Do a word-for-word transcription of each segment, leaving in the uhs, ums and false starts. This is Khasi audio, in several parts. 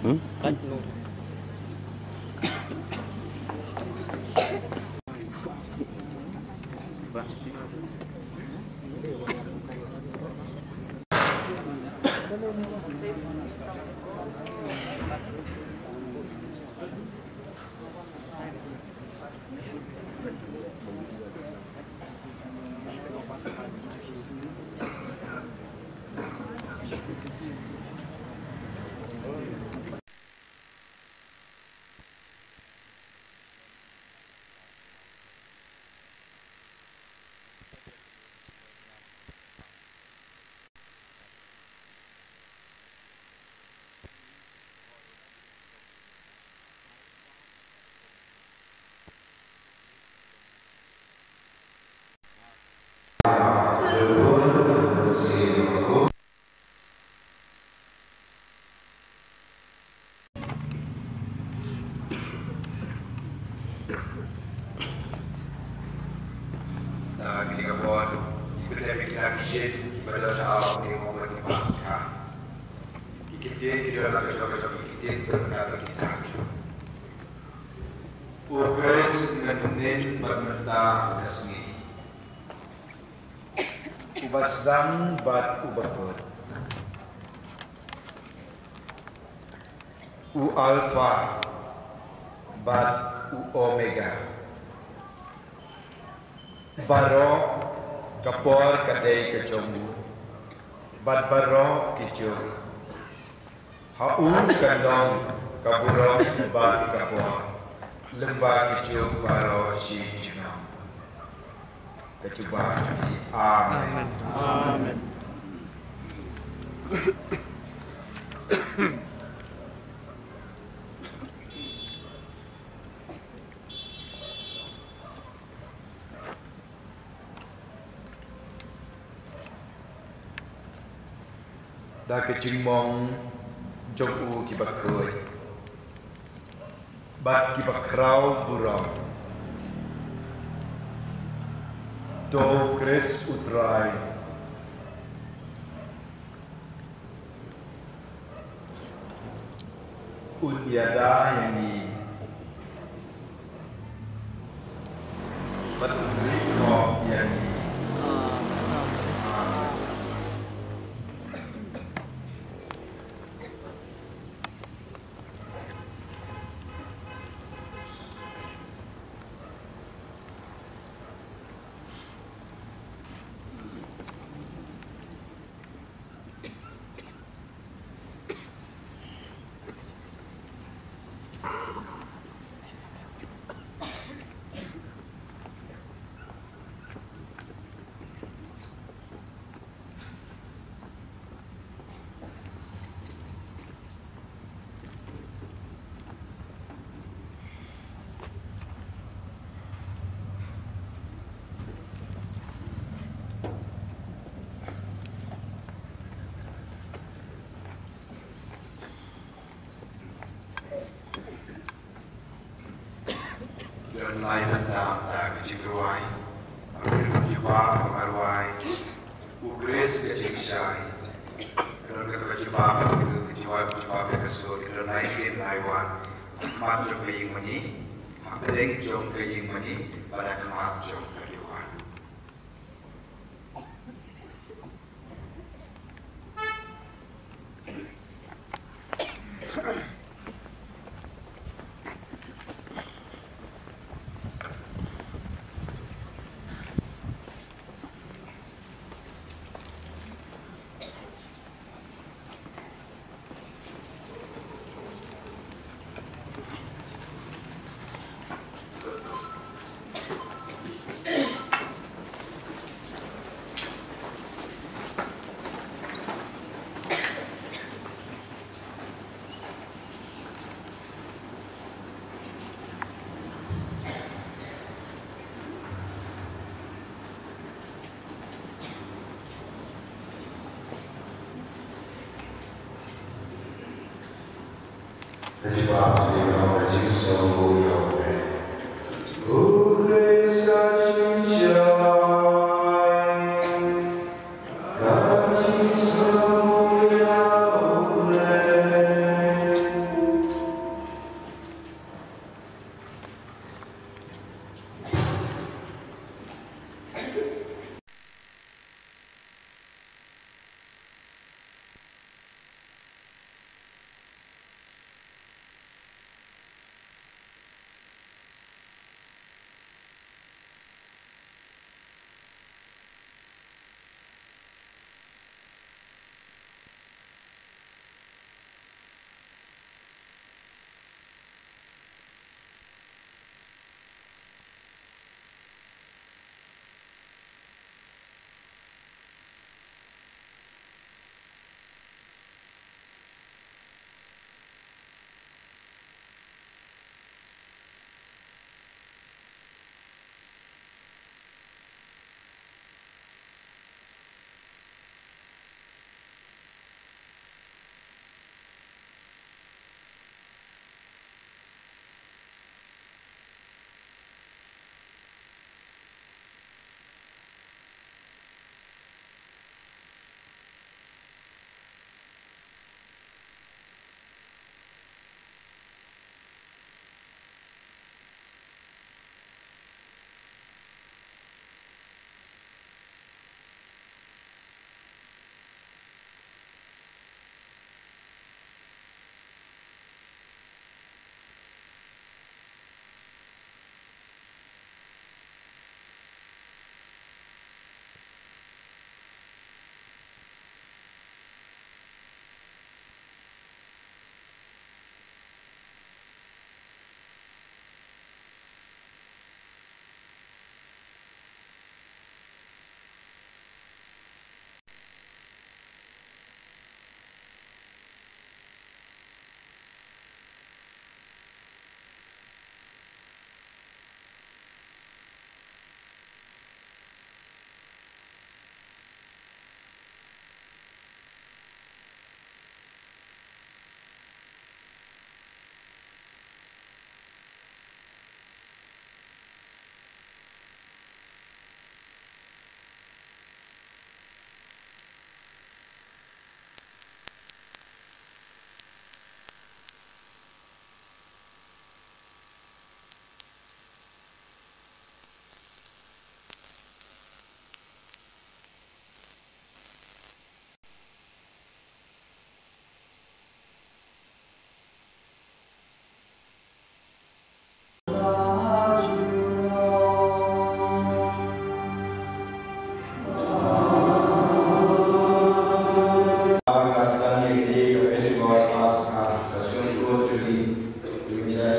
Hmm? Ah, kine ki por, ki pynlong kita ki shin, ki pynlong sa au, ki ngom ki pas ka. Ki ktien ki don la ka jong ka jong ki ktien, ki don la ka kita. U Khrist mynnin bad mynta ka sngi. Uba sdang bad uba kut. U Alpha bad u Omega. Baroh ka por ka dei ka jong u. Bad baroh ki juk. Ha u kan long ka burom bad ka bor. Lyngba ki juk baroh shi junom. Ka jubab. Amen. Amen. Da ka jingmong jong u kiba khuid bad kiba khraw burom. To Khrist u Trai. Un ïada ïa ngi. Bad un ri khop ïa ngi. Don lai bynta da ka jingrwai. Ka jubab ka rwai. U Khrist ka jingshai. Ka don ka jubab ka jubab ka jubab ka sur. Ka don lai sien lai wan. Mat jong ka ïing mane. Hapdeng jong ka ïing mane. Bad ha khmat jong ka duwan.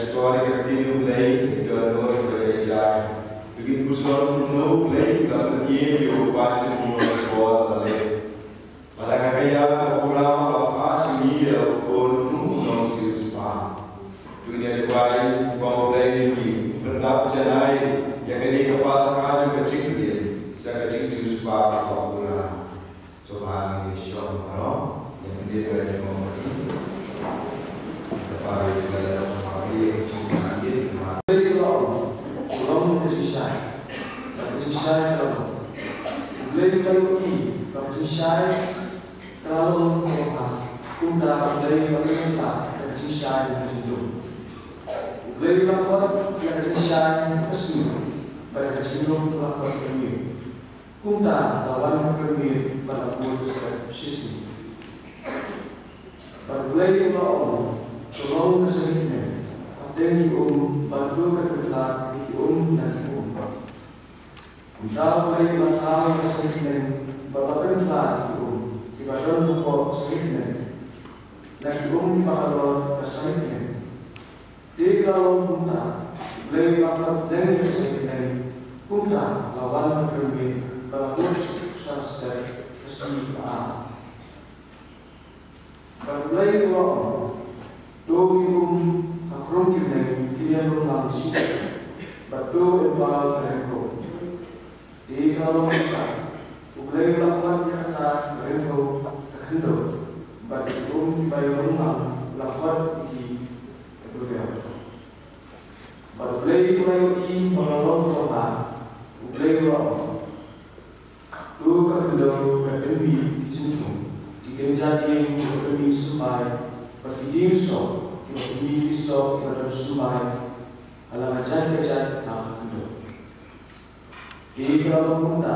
Shkor ïa ka ktien U Blei, ïa ka ktien U Blei. Ngin puson kumno U Blei u la pynïaid ïa u paid jong u ha ka por ba la leh. Bad ha kata ka ïa ka program ba la phah sha ngi ïa u Khun u Nongsiewspah. To ngin ïa duwai ba U Blei un pyndap janai ïa kane ka Paskha jong ka jingkyrmen sha ka jingsiewspah kaba pura. Sngewbha ngin ïa shong baroh, ïa pyndiah ïa ka jingmong ka jingpyrkhat. Kata ka daw sngewbha ïa ka jingpyndiah ïa ka jingmong. Blei ka long, ka long ka jingshai. Ka jingshai ka long. Blei ka long i, ka jingshai ka long ka long. Kumta Blei ka long ka jingshai ka jingdum. Blei ka long ka jingshai ka sngi. Bad ka jinglong ka long ka jingdum. Kumta la wan ka miet bad la bud shisha. Bad U Blei u la ong, to long ka sangeh neng hapdeng ki um bad to ka pynlait ïa ki um na ki um. Kumta U Blei u la thaw ïa ka sangeh neng bad la pynlait ïa ki um kiba don hapoh sangeh neng na ki um kiba halor ka sangeh neng. Te ka la long kumta, U Blei u la khot neng ïa ka sangeh neng, kumta la wan ka miet bad la bud sha stet ka sngi ba ar. Bad U Blei u la ong, to ki um ha khrum ki bneng kin ïa rung lang shisha, bad to em baw ka ryngkew. Te ka la long kumta, U Blei u la khot ïa kata ka ryngkew ka khyndew, bad ki um kiba ïa rung lang u la khot ïa ki ka duriaw. Bad U Blei u la ïohi ba ka la long kaba bha. U Blei u la ong, to ka khyndew kan pynmih ki jingthung, ki kynja dieng kiba pynmih symbai, bad ki dieng soh kiba pynmih ki soh kiba don symbai, ha la ka jait ka jait ha ka khyndew. Te ka la long kumta,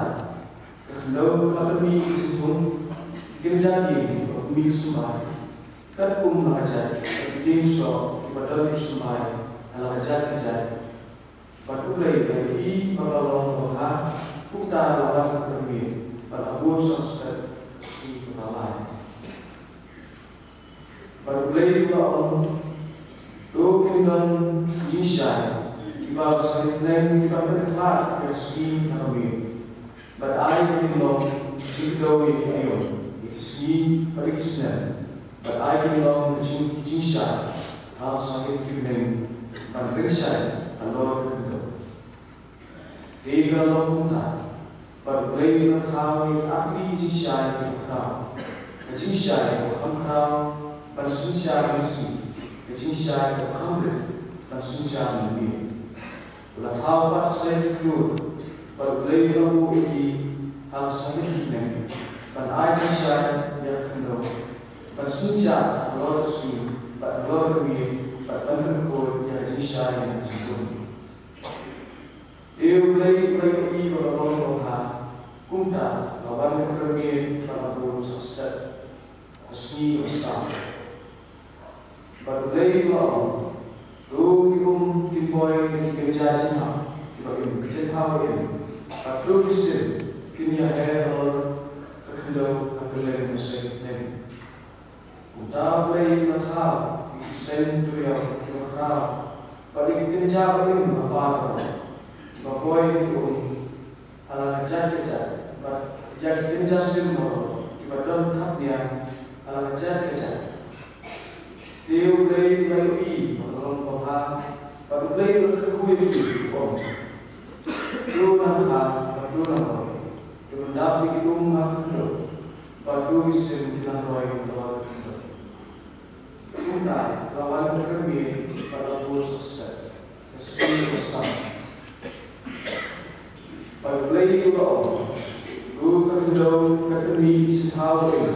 ka khyndew ka la pynmih ki jingthung, ki kynja dieng kiba pynmih symbai, katkum la ka jait, bad ki dieng soh kiba don symbai, ha la ka jait ka jait. Bad U Blei u la ïohi ba ka la long kaba bha, kumta la wan ka miet bad la bud sha stet ka sngi kaba lai. Bad U Blei u la ong, to kin don ki jingshai kiba sangeh neng kiba pynkylla ïa ka sngi na ka miet. Bad ai ba kin long jingkdew ïa ki aiom, ïa ki sngi bad ïa ki snem. Bad ai ba kin long ka jing, jingshai ha sangeh ki bneng ban pynshai halor ka khyndew. Te ka la long kumta, bad U Blei u la thaw ïa ki arphew jingshai kiba khraw, ka jingshai kaba kham khraw ban synshar mynsiem, ka jingshai kaba kham rit ban synshar miet. U la thaw pat sa ki khlur, bad U Blei u la buh ïa ki ha la sangeh ki bneng, ban ai jingshai ïa ka khyndew, ban synshar halor ka sngi bad halor ka miet, bad ban pynkhuid ïa ka jingshai ïa ka jingdum. Te U Blei u la ïohi ba ka la long kaba bha, kumta la wan ka miet bad la bud sha stet ka sngi kaba saw. Bad U Blei u la ong, to ki um kin poi na ki kynja jinghap kiba im, ki jingthaw ba im, bad to ki sim kin ïaher halor ka khyndew ha kylleng ka sangeh neng. Kumta U Blei u la thaw ïa ki seng duriaw kiba khraw, bad ïa ki kynja ba im ha baroh, kiba poi na ki um ha la ka jait ka jait, bad ïa ki kynja sim baroh kiba don thapniang ha la ka jait ka jait. Te U Blei u la ïohi ba ka la long kaba bha, bad U Blei u la kyrkhu ïa ki, u ong, to nang kha bad to nang roi, to pyndap ïa ki um ha ka khyndew, bad to ki sim kin nang roi halor ka khyndew. Kumta la wan ka miet bad la bud sha stet ka sngi kaba saw. Bad U Blei u la ong, to ka khyndew kan pynmih ki jingthaw ba im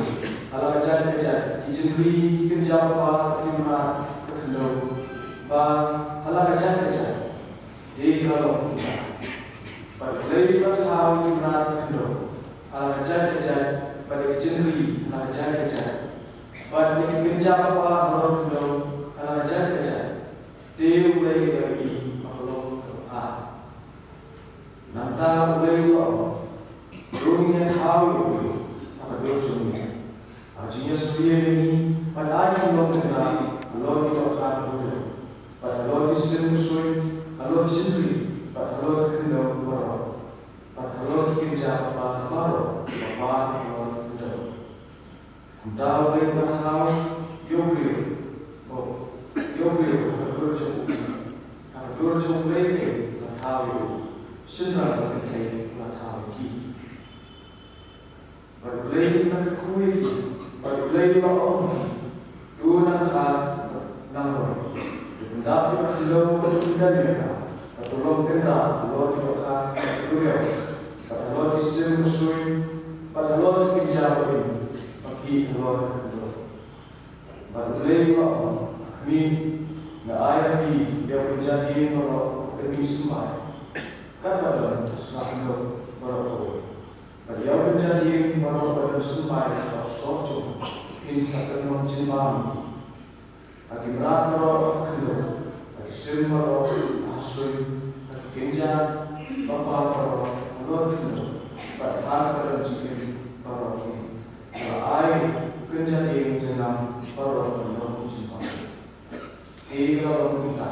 ha la ka jait ka jait, ki jingri, ki kynja ba bha, ki mrad ka khyndew ba ha la ka jait ka jait. Te ka la long kumta. Bad U Blei u la thaw ïa ki mrad ka khyndew ha la ka jait ka jait, bad ïa ki jingri ha la ka jait ka jait, bad ïa ki kynja ba bha halor ka khyndew ha la ka jait ka jait. Te U Blei u la ïohi ba ka long kaba bha. Nangta U Blei u la ong, to ngin ïa thaw ïa u briew ha ka dur jong ngi, ha ka jingïasyriem ïa ngi, ban ai ba kin long tynrai halor ki dohkha ka duriaw, bad halor Sien suin halor ki shynri bad halor ki khyndew baroh bad halor ki kynja ba baroh ba par halor ki khyndew. Kumta U Blei ba la thaw ïa u briew, oh, ïa u briew ha ka dur jong U Blei, ha ka dur jong U Blei te la thaw ïa u, shynrang bad kynthei la thaw ïa ki. Bad U Blei u la kyrkhu ïa ki, bad U Blei u la ong ha ki, to nang kha nang roi. To pyndap ïa ka khyndew bad to pyndem ïa ka, bad to long kynrad halor ki dohkha ki duriaw, bad halor ki sim ka suiñ, bad halor ki kynja ba im, bad ki halor ka khyndew. Bad U Blei u la ong, khmih, nga ai ha phi ïa u kynja dieng baroh uba kynthih symbai, katba don ha sla khyndew baroh kawei. Bad ïa u kynja dieng baroh ba don symbai ha u soh jong u, phin sa pynlong jingbam ïa ki. Ha ki mrad baroh ha ka khyndew, ha ki sim baroh ha ka suiñ, ha ki kynja ba par baroh halor ka khyndew, bad ha kaba don jingim baroh hi, nga la ai u kynja dieng jong nga baroh ban long jingbam. Te ka la long kumta.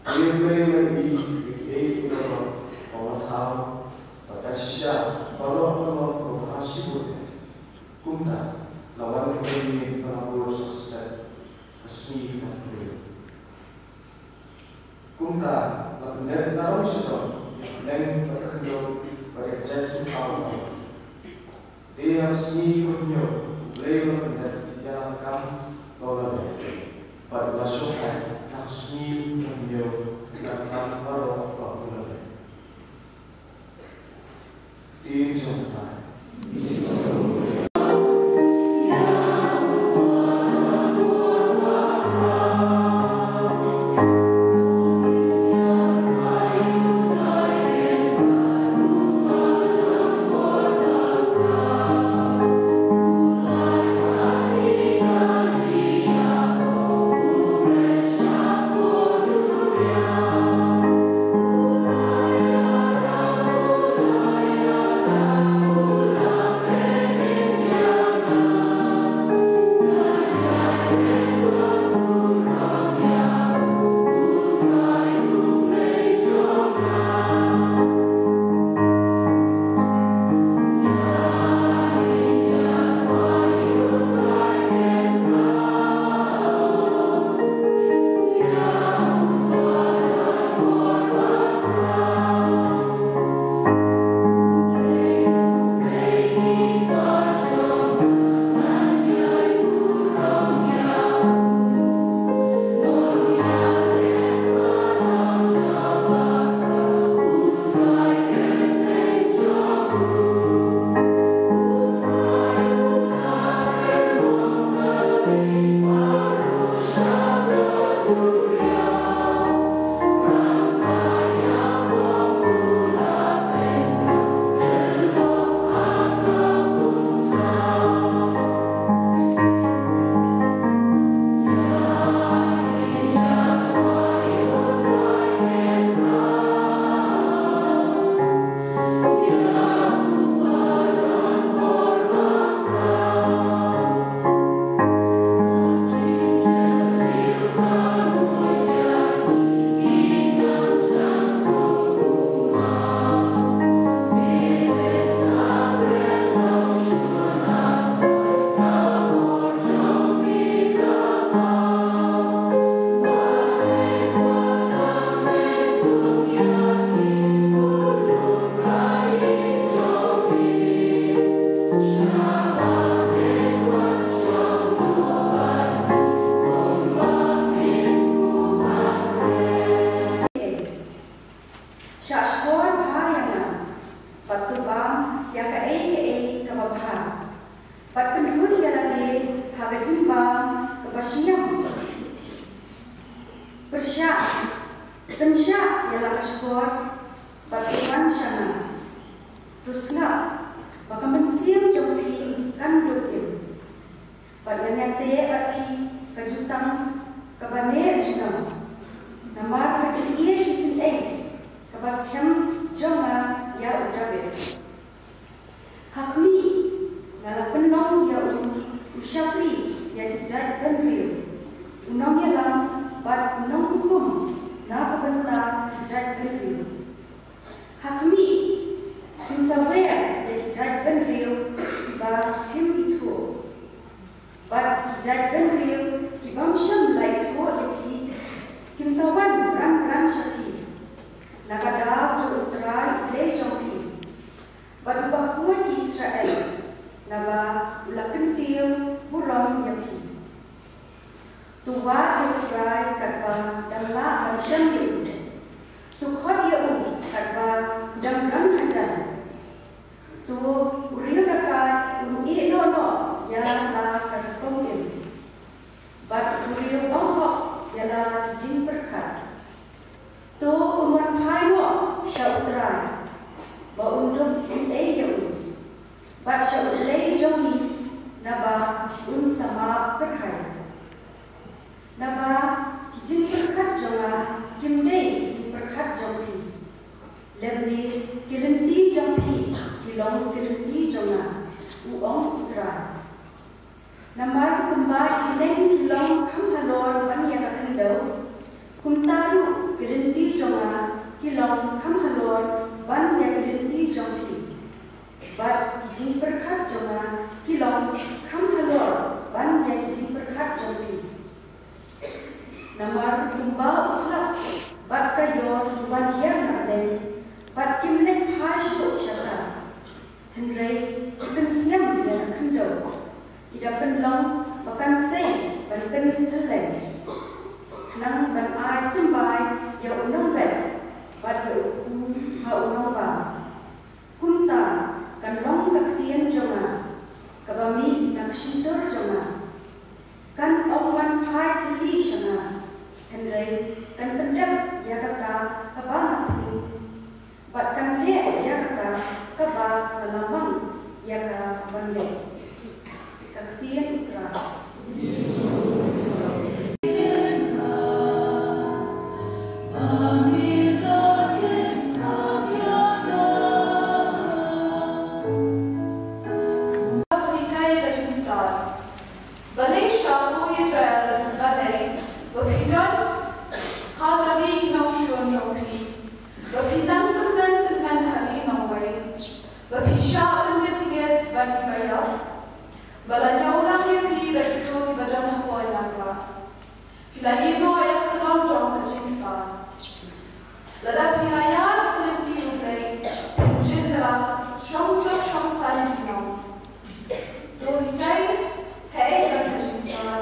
Te U Blei u la ïohi ïa kiei kiei baroh ba u la thaw, bad ka shisha baroh ka long kaba bha shibun. Kumta la wan ka taïew ba la bud sha ka stet, ka sngi kaba hynriew. Kumta la pyndep na rong sha rong ïa ka bneng bad ka khyndew bad ïa ka jaitbynriew. Te ha ka sngi kaba hynñiew U Blei u la pyndep ïa la ka kam ba u la leh, bad u la shongthait ha ka sngi kaba hynñiew ïa la ka kam baroh ba u la leh. Te jong ka Shah shkor bha ïa nga, bad to bam ïa kaei kaei kaba bha, bad pynhun ïa lade ha ka jingbam kaba shngiam. Pyrshah, pynshah ïa la ka shkor, bad to wan sha nga. To sngap ba ka mynsiem jong phi kan duk im. Bad ngan ïateh bad phi ka jutang kaba neh junom, namar ka jingïeit isynei kaba skhem jong nga ïa u Dabid. Ha khmih, nga la pynlong ïa u u shakri ïa ki jaitbynriew, u nongïalam bad u nonghukum bynta ki jaitbynriew. Ha khmih, phin sa wer ïa ki jaitbynriew kiba phim ithuh. Bad ki jaitbynriew ki bym shym la ithuh ïa phi kin sa wan bran bran sha phi na ka daw jong U Trai U Blei jong phi, bad uba khuid ïa Israel, naba u la kyntiew burom ïa phi. To wad ïa U Trai katba dang lah ban shem ïa u. To khot ïa u katba dang rang hajan. To u riew dakaid un ïeh noh noh ïa la ka rukom im, bad u riew bymhok ïa la ki jingpyrkhat. To un wan phai noh sha U Trai, ba un dup isynei ïa u, bad sha U Blei jong ngi, naba un sa map kyrhai. Naba ki jingpyrkhat jong nga kim dei ki jingpyrkhat jong phi, lymne ki lynti jong phi ki long ki lynti jong nga, u ong U Trai. Namar kumba ki neng ki long kham halor ban ïa ka khyndew, kumta ruh ki lynti jong nga ki long kham halor ban ïa ki lynti jong phi, bad ki jingpyrkhat jong nga ki long kham halor ban ïa ki jingpyrkhat jong phi. Namar kumba u slap bad ka ïor ki wan hiar na bneng, bad kim leit phai shuh sha ka, hynrei ki pynsngem ïa ka khyndew, ki da pynlong ba kan sei ban pynthyllein, khnang ban ai symbai ïa u nongbet bad ïa u kpu ha u nongbam. Kumta kan long ka ktien jong nga kaba mih na ka shyntur jong nga. Kan ym wan phai thylli sha nga, hynrei kan pyndep ïa kata kaba nga thmu, bad kan leh ïa kata kaba nga la mang ïa ka ban leh. Ka ktien U Trai. Balei sha u Israel, balei ba phi don ha ka ri nongshun jong phi, ba phi nang tymmen tymmen ha ri nongwei, ba phi shah pynkit thied bad kiba ïap, ba la ñiew lang ïa phi da kito kiba don ha poi nang ba phi la ïehnoh ïa ka long jong ka jingspah. Lada phi la ïaid ha ka lynti U Blei, phin jied da la shongsuk shongsaiñ junom. To hikai, haei don ka jingspah,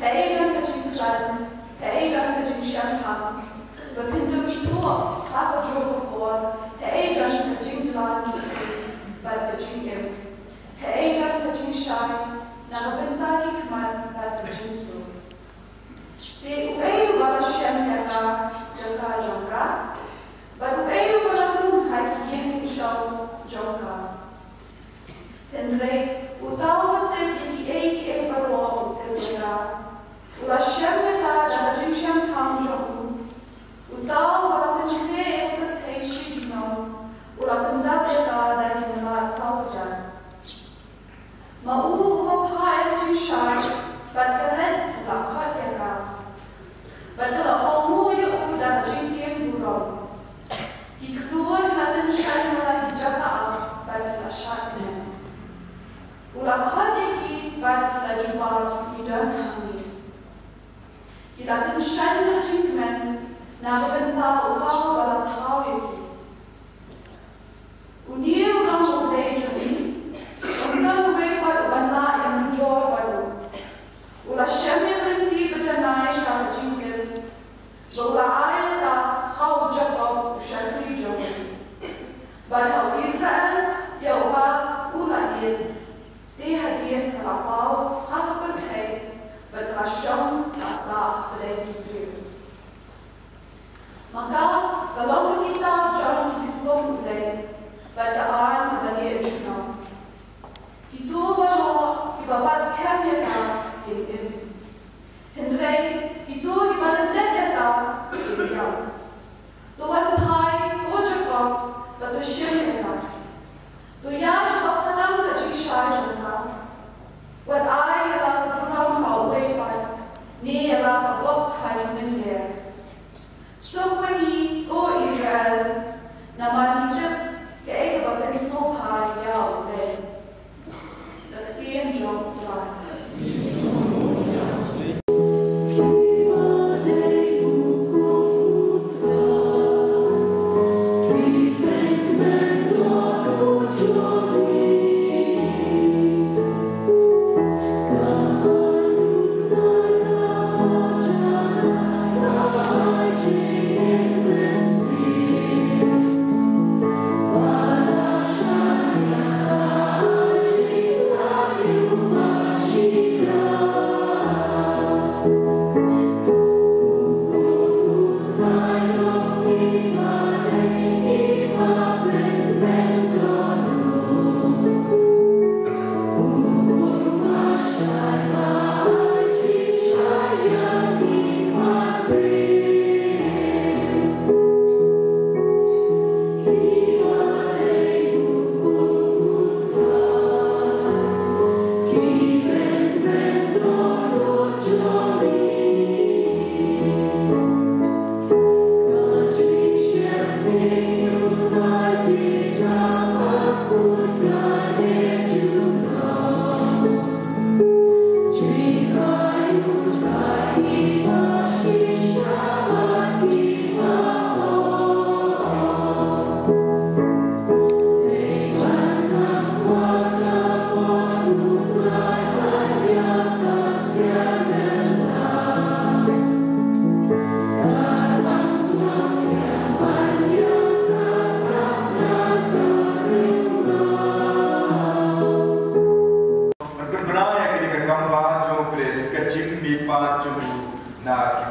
haei don ka jingkhlaiñ, haei don ka jingshemphang, ba phin dup ithuh ha kajuh ka por haei don ka jingjlan ka sngi bad ka jingim, haei don ka jingshai na ka bynta ki khmat bad ka jingsuk. Te uei uba la shem ïa ka jaka jong ka? Bad uei uba la rung ha ki ïing ki jong jong ka? Hynrei uta uba tip ïa kiei kiei baroh u tip ïa ka. U la shem ïa ka da ka jingshemphang jong u. Uta uba la pynkhreh ïa ka pyrthei shi junom, u la pyndap ïa ka da ki namar saw hajar. Ma u uba phah ïa ka jingshai bad ka leit u la khot ïa ka, bad ka la ong mo ïa u da ka jingkieng burom. Ki khlur ki la tynshai na la ki jaka ap bad ki la shah kmen. U la khot ïa ki bad ki la jubab, ki don hangne. Ki la tynshai na ka jingkmen na ka bynta uta uba la thaw ïa ki. Une u long U Blei jong ngi, ym don uwei pat uban lah ïa mynjur bad u. U la shem ïa ka lynti ba janai sha ka jingkit, ba u la ai ïa ka ha u Jakob u shakri jong u, bad ha u Israel ïa uba u la ïeit. Te hadien ka la paw ha ka pyrthei, bad ka la shong ka sah ha pdeng ki briew. Ma ka, ka long ka kitab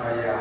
Ïa.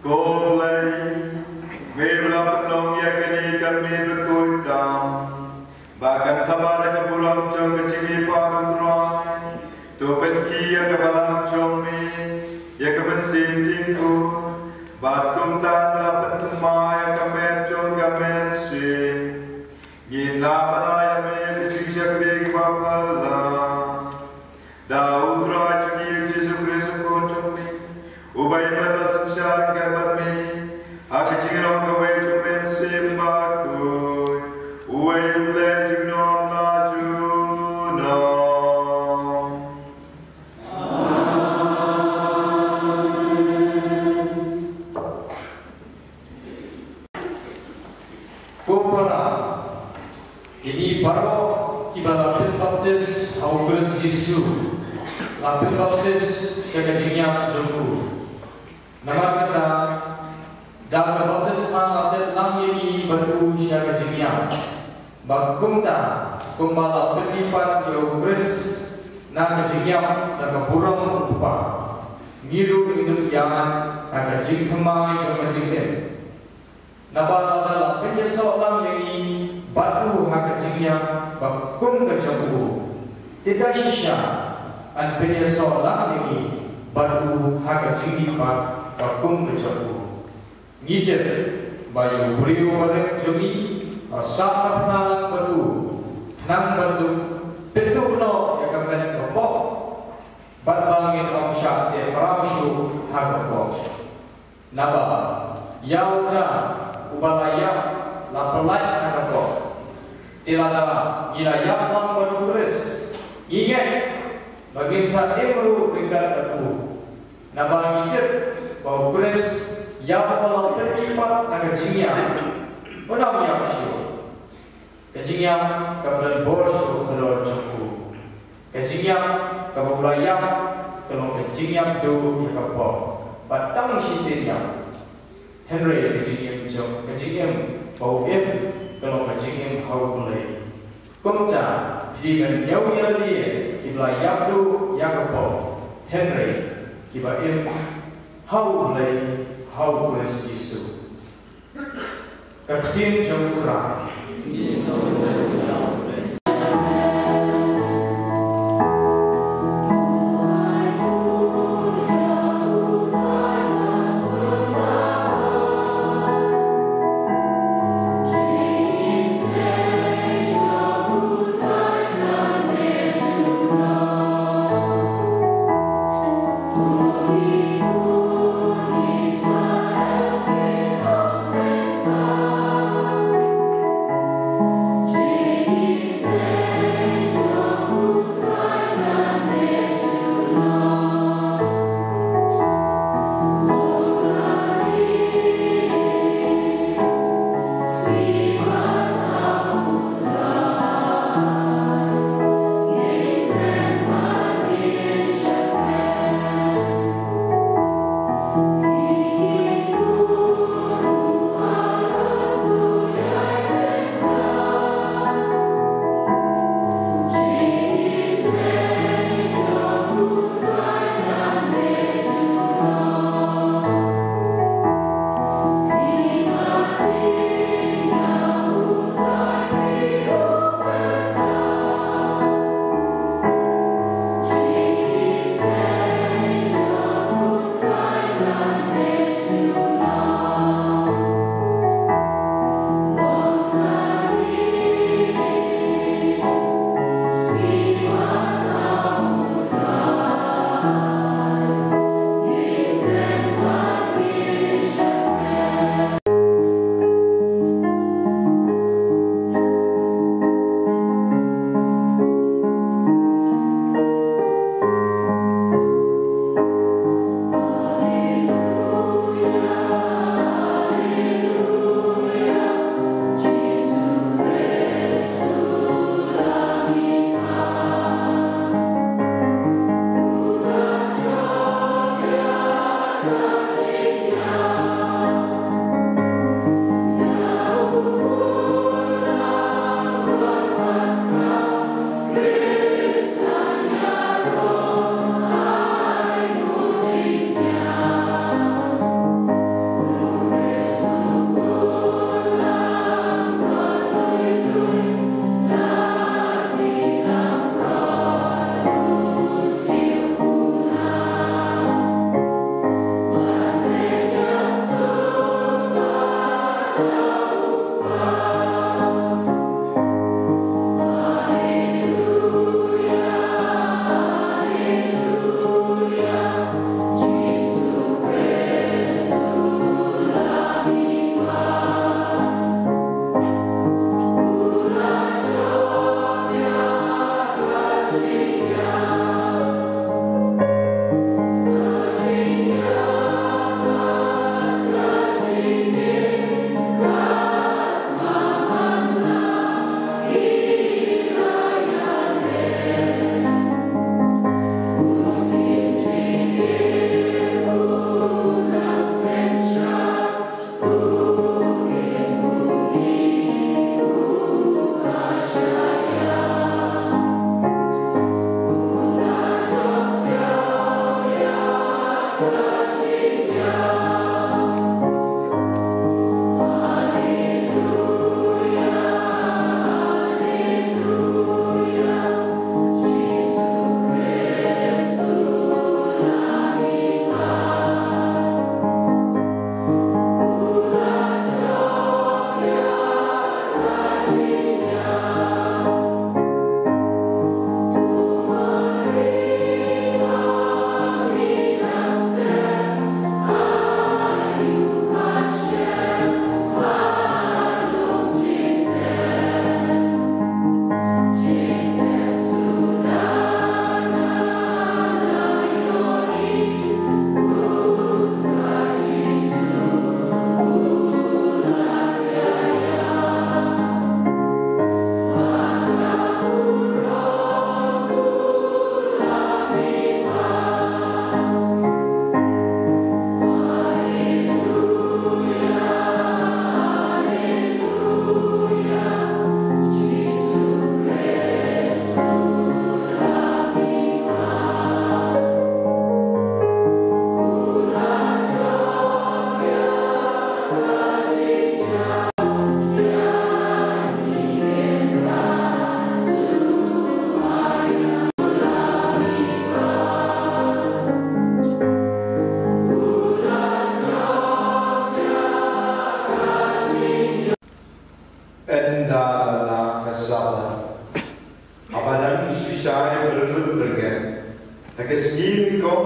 Ko Blei, me ba la pynlong ïa kane ka miet bakhuid tam, ba kan thabar ïa ka burom jong ka jingïaid bad U Trai. To pynkhih ïa ka balang jong me, ïa ka mynsiem tingkul, bad kumta la pynthymmai ïa ka met jong ka mynsiem. Ngin ïa pynïaid ïa me ka jingshakri kaba phylla. Da U Trai jong ngi U Jisu Khrist U Khun jong me, uba ïeit bad synshar ryngkat bad me, ha ka jingïaroh kawei jong U Mynsiem Bakhuid, uwei U Blei junom la junom. Ko para, kine baroh kiba la pynbaptis ha U Khrist Jisu, la pynbaptis sha ka jingïap jong u. Namar kata, da ka baptisma la tet lang ïa ngi bad u sha ka jingïap, ba kumta, kumba la pynmih pat ïa U Khrist na ka jingïap da ka burom U Kpa, ngi ruh ngin ïaid ha ka jingthymmai jong ka jingim. Naba lada la pynïasoh lang ïa ngi bad u ha ka jingïap ba kum ka jong u, te da shisha yn pynïasoh lang ïa ngi bad u ha ka jingmihpat ba kum ka jong u. Ngi tip ba ïa u briew barim jong ngi ba sah na phna lang bad u, khnang ban duh, pynduh noh ïa ka met kaba pop, bad ba ngin ym shah teh mraw shuh ha ka pop. Naba ïa uta uba la ïap la pyllait ha ka pop. Te lada ngi la ïap lang bad U Khrist, ngi ngeit ba ngin sa im ruh ryngkat bad u. Naba ngi tip ba U Khrist, ïa uba la pynmih pat na ka jingïap, un ym ïap shuh. Ka jingïap kam don bor shuh halor jong u. Ka jingïap kaba u la ïap ka long ka jingïap duh ïa ka pop ba tang shisien ïap. Hynrei ka jingim jong, ka jingim ba u im ka long ka jingim ha U Blei. Kumta, phi dei ban ñiew ïa lade kiba la ïap duh ïa ka pop, hynrei kiba im ha U Blei, ha U Khrist Jisu. Ka ktien jong U Trai.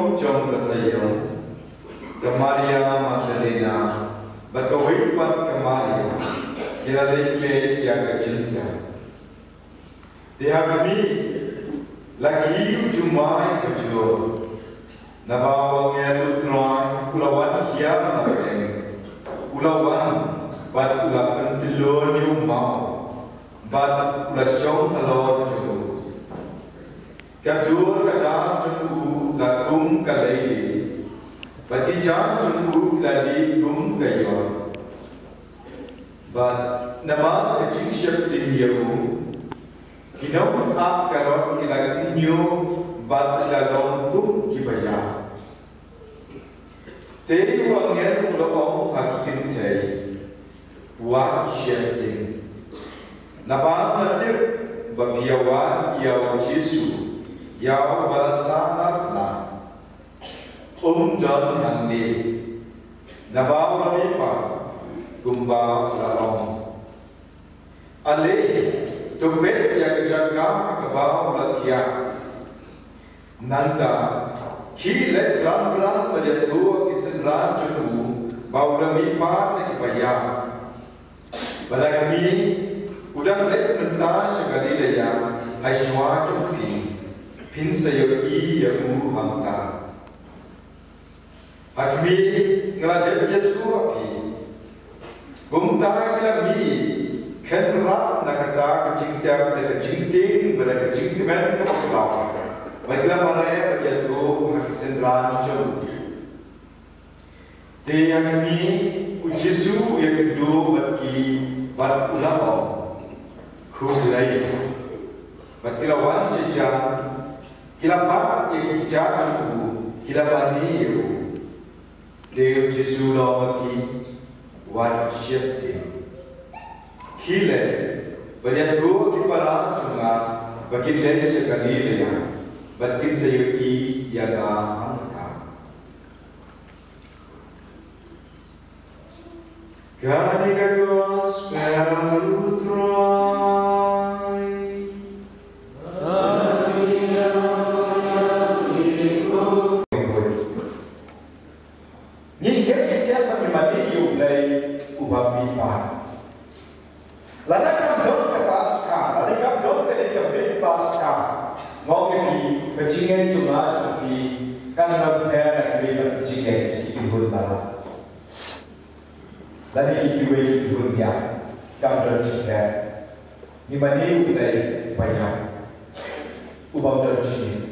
Jong ka taïew, ka Maria Magdalena bad kawei pat ka Maria ki la leit peit ïa ka jingtep. Te ha khmih, la khie u jumai bajur, naba u angel U Trai u la wan hiar na pdeng, u la wan bad u la pyntyllun ïa u maw, bad u la shong halor jong u. Ka dur ka dar jong u la kum ka leilieh, bad ki jaiñ jong u ki la lieh kum ka ïor. Bad namar ka jingsheptieng ïa u, ki nongap karod ki la kynñiuh bad ki la long kum kiba ïap. Te u angel u la ong ha ki kynthei, wat sheptieng. Naba nga tip ba phi ïawad ïa u Jisu, ïa uba la sahnarphna. Um don hangne, naba u la mihpat kumba u la ong. Ale, to peit ïa ka jaka ha kaba u la thiah. Nangta, khie leit bran bran bad ïathuh ha ki synran jong u ba u la mihpat na kiba ïap. Bad ha khmih, u dang leit mynta sha Galilea, ha shuwa jong phi, phin sa ïohi ïa u hangta. Ha khmih nga la dep ïathuh ha phi. Kumta ki la mih kynrad na kata ka jingtep da ka jingtieng bad da ka jingkmen kaba khraw. Bad ki la mareh bad ïathuh ha ki synran jong u. Te ha khmih, u Jisu u ïakynduh bad ki bad u la ong, khublei. Bad ki la wan sha jan, ki la bat ïa ki kjat jong u, ki la mane ïa u. Te u Jisu u la ong ha ki, wat sheptieng. Khie leit bad ïathuh ha ki para jong nga ba kin leit sha Galilea, bad kin sa ïohi ïa nga hangta. Kane ka gospel u Trai. Ngi ngeit skhem ba ngi mane ïa U Blei uba mihpat. Lada kam don ka Paskha, lada kam don kane ka bit Paskha, nga ong ïa phi, ka jingngeit jong nga jong phi kan don pher na kiwei pat ki jingngeit ki khun ba la. Lane kiwei ki khun ïa kam don jingeh. Ngi mane ïa U Blei uba ïap, uba ym don jingeh.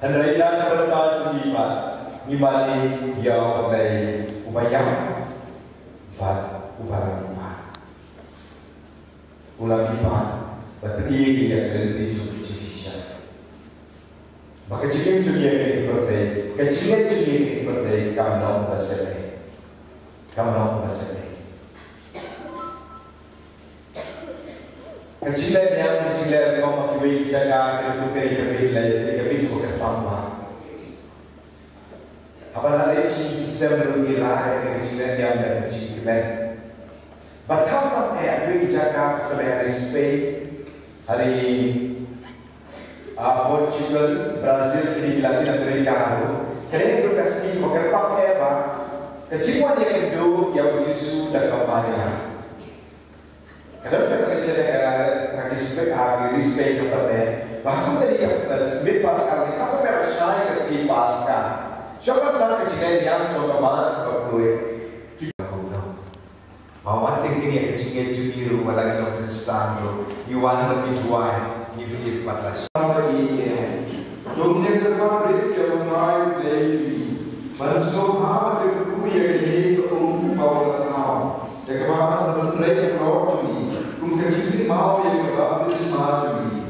Hynrei na ka bynta jong ngi pat, ngi mane ïa U Blei uba ïap bad uba la mihpat. U la mihpat bad pdiang ïa ka lynti jong ka jingshisha. Ba ka jingim jong ngi ha kane ka pyrthei, ka jingim jong ngi ha kane ka pyrthei kam long ba seh. Kam long ba seh. Ka jingleh niam, ka jingleh rukom ha kiwei ki jaka, ka dei ka bit lei, ka bit ba kyrpang bha. Haba la leit sha ki sem ruh ngi rah ïa ka jingleh niam da ka jingkmen. Bad khamtam eh ha kiwei ki jaka, khamtam eh ha ri Spain, ha ri, ah, Portugal, Brazil, kine ki Latin America ruh. Ka dei ruh ka sngi ba kyrpang eh ba ka jingwan ïakynduh ïa u Jisu da ka Maria. Ka don kata ka shisha ka, ka respect, ah, ka respect kata ka. Ba kumta ka, ka bit Paskha ka, kata ka shai ka sngi Paskha. Shuwa ba sdang ka jingleh niam jong ka Mass ba khuid. Ki ka kumno. Ba wan teng teng ïa ka jingngeit jong ngi ruh, wat la ngi long Khristan ruh, ngi wan bad ngi duwai, ngi bit pat la. Sha ba ngi, eh, to ngin kyrpad rit ïa U Trai Blei jong ngi ban sngewbha ban kyrkhu ïa kane ka um kaba u la thaw, ïa kaba un sa synreit ha ka rok jong ngi kum ka jingkynmaw ïa ka baptisma jong ngi.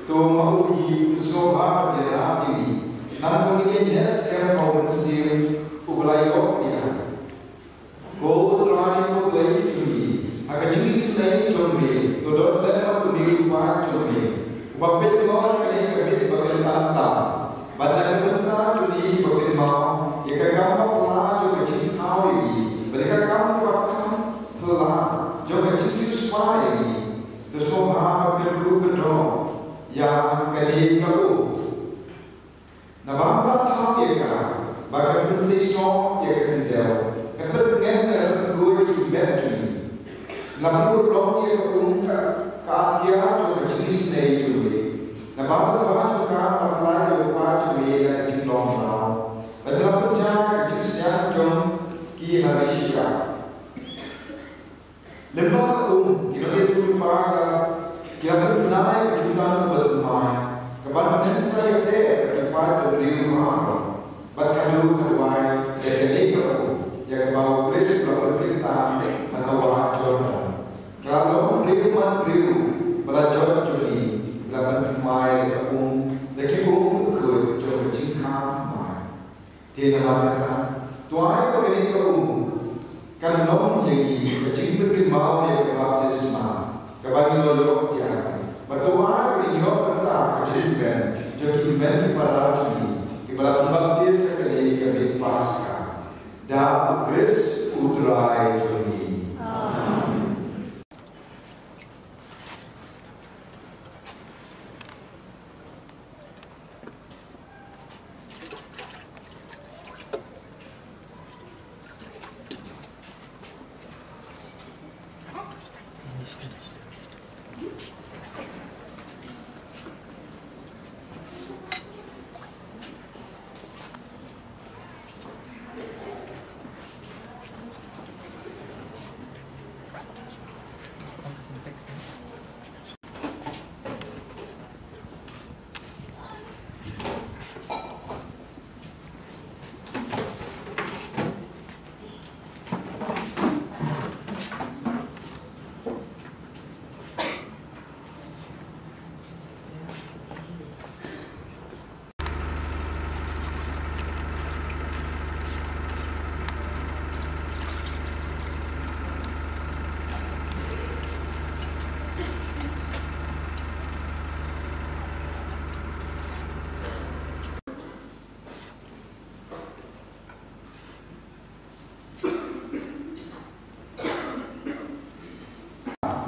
To ma u hi un sngewbha ban ïarap ïa ngi, nangta ngin ïaineh skhem ha U Mynsiem uba la ïoh ïa. Ko Trai ko Blei jong ngi, ha ka jingisynei jong me, to don lem bad une u paid jong me uba pynlong ïa kane ka bit ba kyntan tam. Bad na ka bynta jong une uba kynmaw ïa ka kam ba phylla jong ka jingthaw ïa ngi, bad ïa ka kam kaba kham phylla jong ka jingsiewspah ïa ngi, to sngewbha ban kyrkhu kyrdoh ïa kane ka um. Naba nga la thaw ïa ka ba kan pynseisoh ïa ka khyndew, kan pyntngen ïa ka kyrkhu ki met jong ngi. Nga la pynurlong ïa ka um ka atiar jong ka jingisynei jong me. Naba ka ba jong ka nga la pynlait ïa u kpa jong me na ka jinglong mraw, bad nga la pynjah ïa ka jingsniang jong ki ha ri shikar. Lyngba ka um, ki nongïathuhlypa ki la pynbna ïa ka jutang kaba thymmai, kaban pynsah ïa ka dei ka briew u Aaron. Bad ka duh ka duwai ïa kane ka um ïa kaba U Khrist u la pynkyntan ha ka wah Jordan. Ka la long briew man briew ba la jot jong ngi, ba la pynthymmai ïa ka um da ki um bakhuid jong ka jingkhang thymmai. Te namar kata, to ai ba kane ka um kan long ïa ngi ka jingpynkynmaw ïa ka baptisma kaba ngi la ïoh ïa. Bad to ai ba ngin ïoh kata ka jingkmen jong ki hynmen ki para jong ngi kiba la baptis ha kane ka miet Paskha. Da U Khrist U Trai jong ngi. Amen.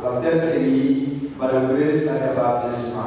La tep ïa ngi bad U Khrist ha ka baptisma.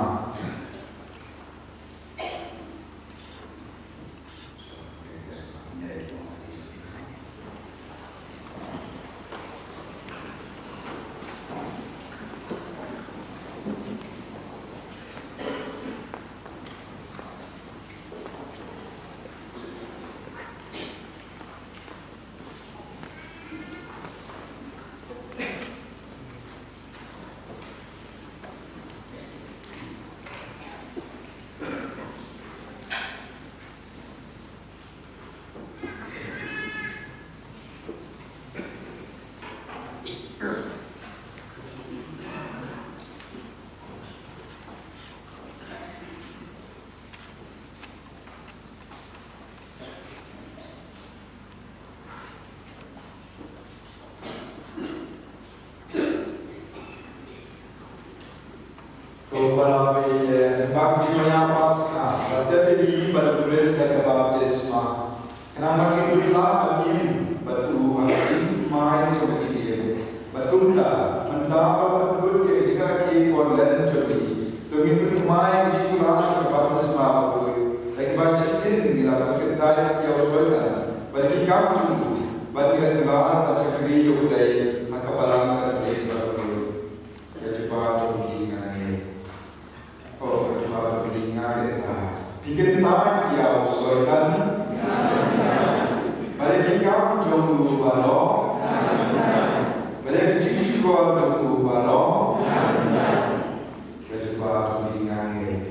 To para phi, eh, bak jingmaya Paskha, la tep ïa ngi bad U Khrist ha ka baptisma. Khnang ba ngin ïa la ba ngin bad u ha ka jingmai jong ka jingim. Bad kumta, mynta ba la pynkut ïa ka jingkyrkhu por lem jong ngi, to ngin pynthymmai ïa ka jingkular jong ka baptisma bakhuid. Da kiba shisien ngi la pynkyntait ïa u Soitan bad ki kam jong u, bad ngi la kular ban shakri ïa U Blei ha ka balang ka jingim bakhuid. Ka jubab jong ngi nga ngeit. Oh, ka jubab jong ngi nga ngeit. Phi kyntait ïa u Soitan. Bad ïa ki kam jong u baroh. Bad ïa ki jingshukor jong u baroh. Ka jubab jong ngi nga ngeit.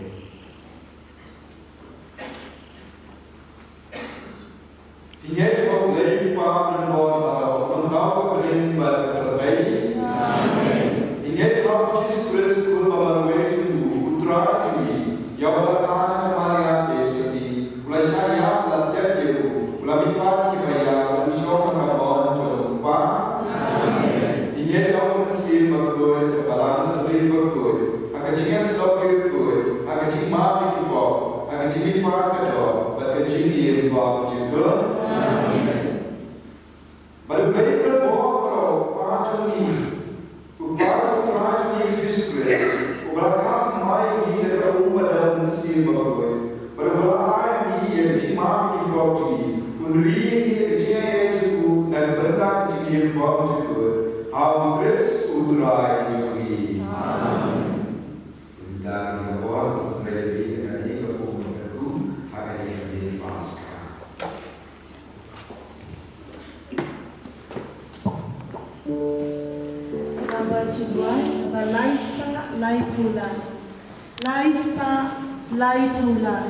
Phi ngeit ha U Blei Kpa Nongbor baroh, Nongthaw ka bneng bad ka pyrthei. Amen. Phi ngeit ha U Jisu Khrist, u Khun ba marwei jong u, U Trai jong ngi, ïa uba la kha na ka Maria Theisotti, u la shah ïap, la tep ïa u, u la mihpat na kiba ïap, u la shong ha ka bor jong U Kpa. Amen. Phi ngeit ha U Mynsiem Bakhuid, ha ka Balang Kynrad Bakhuid, ha ka jingïasyllok bakhuid, ha ka jingmap ïa ki pop, ha ka jingmihpat ka doh, bad ka jingim ba jingkut. Amen. Bad U Blei u nongbor baroh, U Kpa jong ngi, U Kpa jong U Trai jong ngi U Jisu Khrist, uba la kha thymmai ïa ngi da ka um bad da U Mynsiem Bakhuid, bad uba la ai ïa ngi Ka jingmap ki bor jong ngi, un ri ïa ka jingaiei jong u na ka bynta ka jingim bymjukut, ha u Khrist u Trai jong ngi. Amen. Kumta ngi bor sa sngewbha ïa ka kane ka kum ka kum ha kane ka kum Paskha. Naba jingwan, naba lai spah laiphew lai. Lai spah laiphew lai.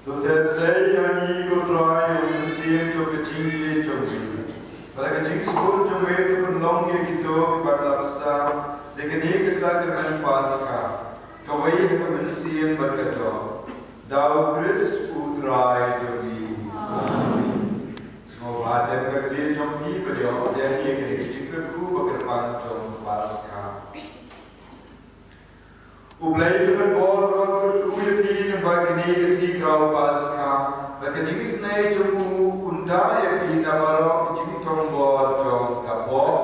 To theh sei ïa ngi ko Trai ïa u mynsiem jong ka jingïeit jong ngi. Bad da ka jingsbun jong me to pynlong ïa kito kiba la bsa da kane ka sakramen Paska, kawei ha ka mynsiem bad ka doh. Da u Khrist u Trai jong ngi. Amen. Sngewbha dem ka khlieh jong phi bad ïoh ïa kane ka jingkyrkhu ba kyrpang jong Paska. U Blei u ban bor ban kyrkhu ïa phi lyngba kane ka sngi khraw Paska. Bad ka jingisynei jong u un da ïa phi na baroh ka jingthombor jong ka pop.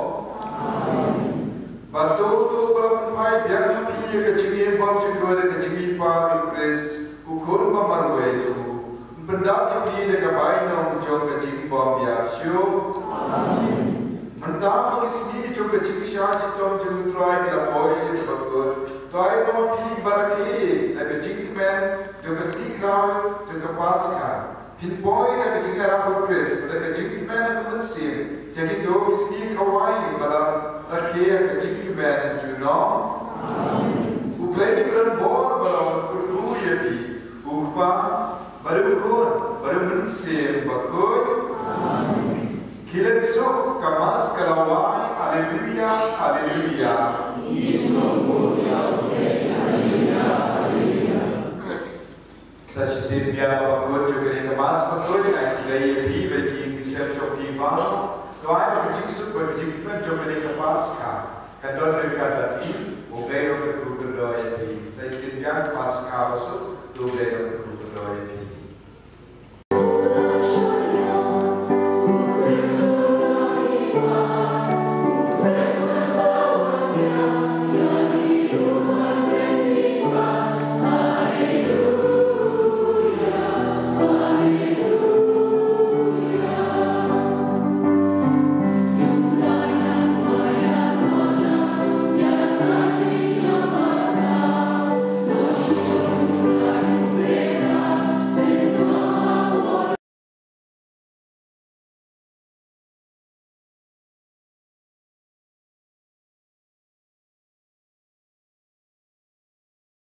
Bad to to ba la pynphai biang ha phi ïa ka jingim bymjukut da ka jingïeit u Khrist, u Khun ba marwei jong u, un pyndap ïa phi da ka bainong jong ka jingbym ïap shuh. Mynta ha ki sngi jong ka jingshah jingtong jong u Trai ki la poi sha kaba kut. To ai ba ma phi kiba rakhe da ka jingkmen jong ka sngi khraw jong ka Paska, phin poi da ka jingïarap u Khrist, da ka jingkmen ha ka mynsiem sha kito ki sngi khawai ba la rakhe ha ka jingkmen junom. U Blei u ban bor ba la kyrkhu ïa phi, u Kpa bad u Khun bad u Mynsiem Bakhuid. Ki leit suk, ka Mass ka la wai. Alleluia, alleluia. Sa shisien biang ba kut jong kane ka Mass ba kut, ai khublei ïa phi bad ki ïing ki sem jong phi baroh. To ai ba ka jingsuk bad ka jingkmen jong kane ka Paska kan don ryngkat bad phi. U Blei un kyrkhu kyrdoh ïa phi. Sa shisien biang Paska ba suk, to U Blei un kyrkhu kyrdoh ïa phi.